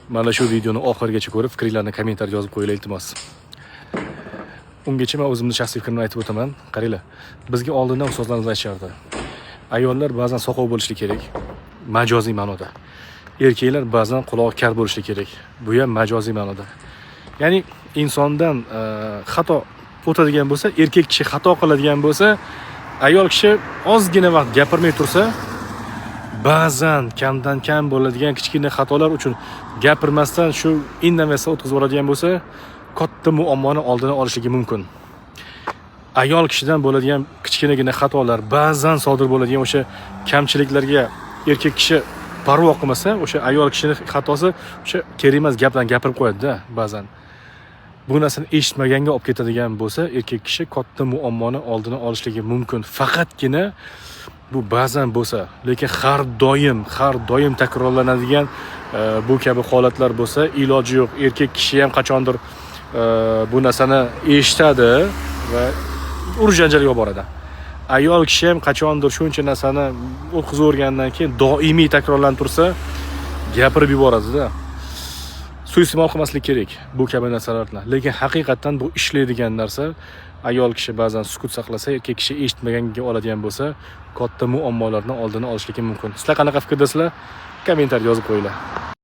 Mana shu videoni oxirigacha ko'rib, fikringlarni kommentariyada yozib qo'yinglar, iltimos. Ungacha man o'zimni shaxsiy fikrimni aytib o'taman. Qaranglar, bizga oldindan ustozlarimiz aytishardi: ayollar ba'zan soqov bo'lishi kerak, majoziy ma'noda. Erkaklar ba'zan qulog'i kar bo'lishi kerak, bu ham majoziy ma'noda. Ya'ni insondan xato o'tadigan bo'lsa, erkak kishi xato qiladigan bo'lsa, ayol kishi ozgina vaqt gapirmay tursa, ba'zan kamdan kam bo'ladigan kichkina xatolar uchun gapirmasdan shu indamasdan o'tkazib yuboradigan bo'lsa, katta muammoni oldini olishligi mumkin. Ayol kishidan bo'ladigan kichkinagina xatolar, ba'zan sodir bo'ladigan o'sha kamchiliklarga erkak kishi parvo qilmasa, o'sha ayol kishini xatosi o'sha kerak emas gaplarni gapirib qo'yadi-da ba'zan. Bu narsani eshitmaganga olib ketadigan bo'lsa, erkak kishi katta muammoni oldini olishligi mumkin. Faqatgina bu ba'zan bo'lsa, lekin har doim takrorlanadigan bu kabi holatlar bo'lsa, iloji yo'q. Erkak kishi ham qachondir bu narsani eshitadi va urush janjalga olib boradi. Ayol kishi ham qachondir shuncha narsani o'tkazavergandan keyin, doimiy takrorlanib tursa, gapirib yuboradida. Suiiste'mol qilmaslik kerak bu kabi narsalarni, lekin haqiqatdan bu ishlaydigan narsa. Ayol kishi ba'zan sukut saqlasa, erkak kishi eshitmaganga oladigan bo'lsa, katta muammolarni oldini olishligi mumkin. Sizlar qanaqa fikrdasizlar? Kommentariyada yozib qo'yinglar.